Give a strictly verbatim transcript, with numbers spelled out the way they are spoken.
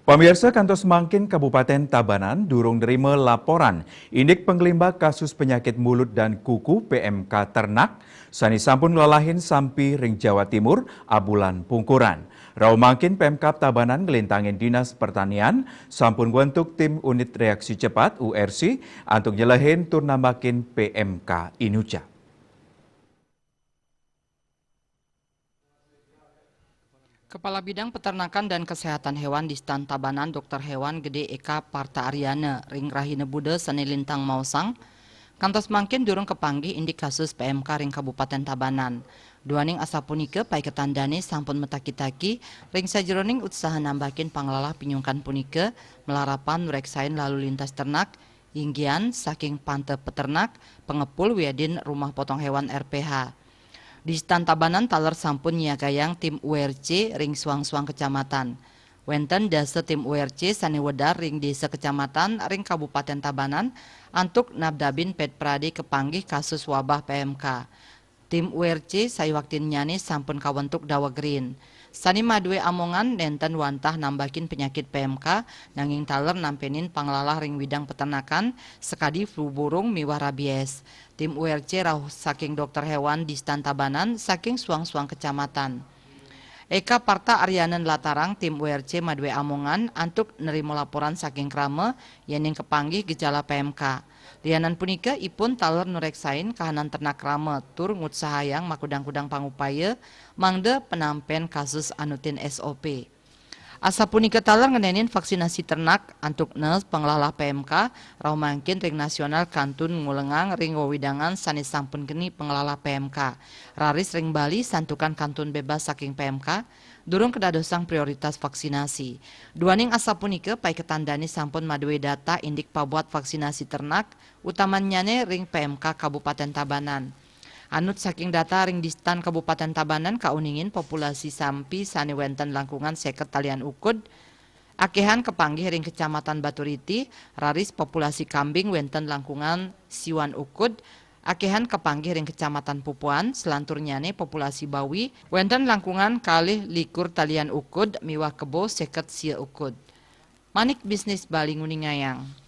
Pamirsa, kantos mangkin Kabupaten Tabanan durung nerima laporan indik panglimbak kasus penyakit mulut dan kuku P M K ternak sane sampun nglalahin sampi ring Jawa Timur abulan pungkuran. Rauh mangkin P M K Tabanan nglintangin Dinas Pertanian sampun ngwentuk tim unit reaksi cepat, U R C, antuk nyelehin tur nambakin P M K inucap. Kepala Bidang Peternakan dan Kesehatan Hewan Distan Tabanan, Dokter Hewan Gede Eka Parta Ariana, ring rahina Buda sane lintang maosang, kantos mangkin durung kapanggih indik kasus P M K ring Kabupaten Tabanan. Duaning asapunika, paiketan dane sampun mataki-taki ring sajeroning utsaha nambakin panglalah pinyungkan punika, malarapan nureksain lalu lintas ternak, inggian saking panta peternak, pengepul wiadin rumah potong hewan R P H. Distan Tabanan taler sampun nyiagayang tim U R C ring suang-suang kecamatan. Wenten dasa tim U R C sane wedar ring desa kecamatan ring Kabupaten Tabanan antuk nabdabin ped prade kapanggih kasus wabah P M K. Tim U R C sayuwaktinnyane sampun kawentuk daweg riin. Sane madue amongan nenten wantah nambakin penyakit P M K, nanging taler nampenin panglalah ring widang peternakan, sakadi flu burung miwah rabies. Tim U R C rauh saking dokter hewan Distan Tabanan saking suang-suang kecamatan. Eka Parta Ariana nlatarang tim U R C madue amongan antuk nerima laporan saking krama yening kapanggih gejala P M K. Lianan punika, ipun taler nureksain kahanan ternak krama tur ngutsahayang makudang-kudang pangupaya mangda penampen kasus anutin S O P. Asapunika taler ngenenin vaksinasi ternak antuk nes panglalah P M K, rauh mangkin ring nasional kantun ngulengang ring wewidangan sane sampun keni panglalah P M K. Raris ring Bali santukan kantun bebas saking P M K, durung kadadosang prioritas vaksinasi. Duaning asapunika, paiketan dane sampun madue data indik pabuat vaksinasi ternak, utamannyane ring P M K Kabupaten Tabanan. Anut saking data ring Distan Kabupaten Tabanan, kauningin populasi sampi sane wenten langkungan seket talian ukud, akehan kapanggih ring Kecamatan Baturiti, raris populasi kambing wenten langkungan siwan ukud, akehan kapanggih ring Kecamatan Pupuan, selanturnyane populasi bawi wenten langkungan kalih likur talian ukud miwah kebo seket sia ukud. Manik Bisnis Bali nguningayang.